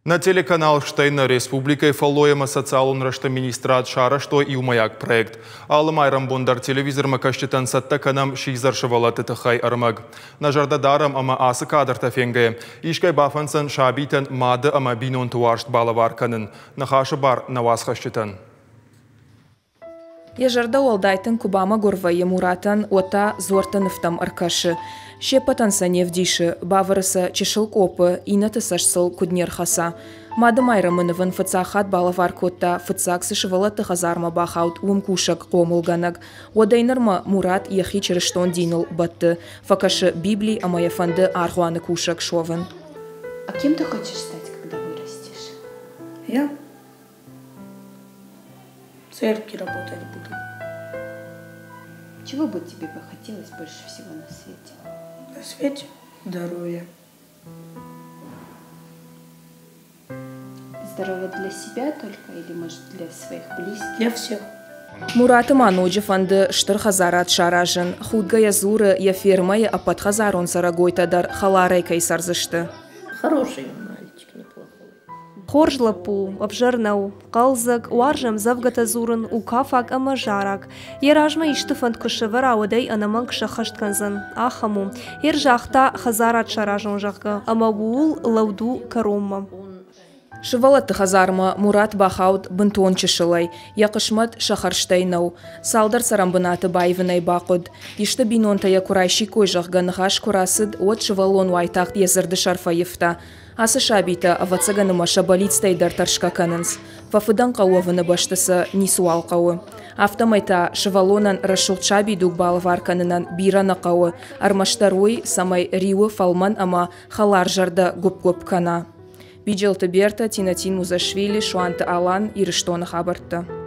Нӕ телеканал, стӕй нӕ республикӕйы фӕллой ӕмӕ социалон рӕзты министрад сарӕзтой иумӕйаг проект. Алы майрӕмбон дӕр телевизормӕ кӕсджытӕн цӕттӕ кӕнӕм сидзӕр сывӕллӕтты тыххӕй ӕрмӕг. Нӕ зӕрдӕ дарӕм ӕмӕ ацы кадртӕ фенгӕйӕ, искӕй бафӕнддзӕн сабитӕн мады ӕмӕ бинонты уарзт балӕвар кӕнын. Ныхасы бар нӕ уацхӕсджытӕн. Йӕ зӕрдӕ уӕлдай тынг куы бамӕгуыр вӕййы Муратӕн, уӕд та дзуӕртты нывтӕм ӕркӕсы. Се ппӕтӕн сӕ не вдисы, бавӕры сӕ чысыл къоппы, иннӕты цӕст сыл куыд не рхӕца. Мадымайрӕмы ныв ын фыццаг хатт балӕвар кодта, фыццаг цы сывӕллӕтты хӕдзармӕ бахауд, уым кусӕг хъомылгӕнӕг. Уӕдӕй нырмӕ Мурат йӕхи чырыстон диныл бӕтты, фӕкӕсы Библи ӕмӕ йӕ фӕнды аргъуаны кусӕг суӕвын. А кем ты хочешь стать, когда вырастешь? Я в церкви работать буду. Чего бы тебе бы хотелось больше всего на свете? На свете здоровья. Здоровье для себя только или, может, для своих близких? Для всех. Мураты ма ноджы фӕнды стыр хӕдзарад саразын. Худгӕйӕ дзуры, йӕ фермӕйы ӕппӕт хӕдзарон цӕрӕгойтӕ дӕр хӕларӕй кӕй цӕрдзысты. Хороший мальчик, неплохой. Хорз лӕппу у, ӕвзӕр нӕу, хъӕлдзӕг, уарзы ӕмдзӕвгӕтӕ дзурын, у кафаг ӕмӕ зараг. Йӕ размӕ исты фӕнд куы сӕвӕра, уӕд ӕй ӕнӕмӕнг сӕххӕст кӕндзӕн. Ахӕм у. Ер загъта, хӕдзарад саразон, зӕгъгӕ, ӕмӕ ууыл лӕуд у кӕронмӕ. Сывӕллӕтты хӕдзармӕ Мурат бахауд бынтон чысылӕй, йӕ хъысмӕт сӕ хӕрзтӕй нӕу. Цалдӕр цӕрӕнбынаты баивын ӕй бахъуыд. Исты бинонтӕ йӕ куы райсиккой, зӕгъгӕ, ныхас куы рацыд, уӕд сывӕллон уайтагъд йӕ дзырды сӕр фӕивта. Ацы сабитӕ, ӕвӕццӕгӕн ӕмӕ сӕ бӕллицтӕй дӕр тӕрсгӕ кӕнынц. Фӕфыдӕнхъӕл уӕвыны бӕсты сӕ ницыуал хъӕуы. Афтӕмӕй та сывӕллонӕн рӕсугъд сабидуг балӕвар кӕнынӕн бирӕ нӕ хъӕуы, ӕрмӕстдӕр уый, цӕмӕй риуы фӕлмӕн ӕмӕ хӕларзӕрдӕ гуыпп-гуыпп кӕна. Биджелты Бертӕ, Тинатин Музашвили, Суанты Алан, Ирыстоны хабӕрттӕ.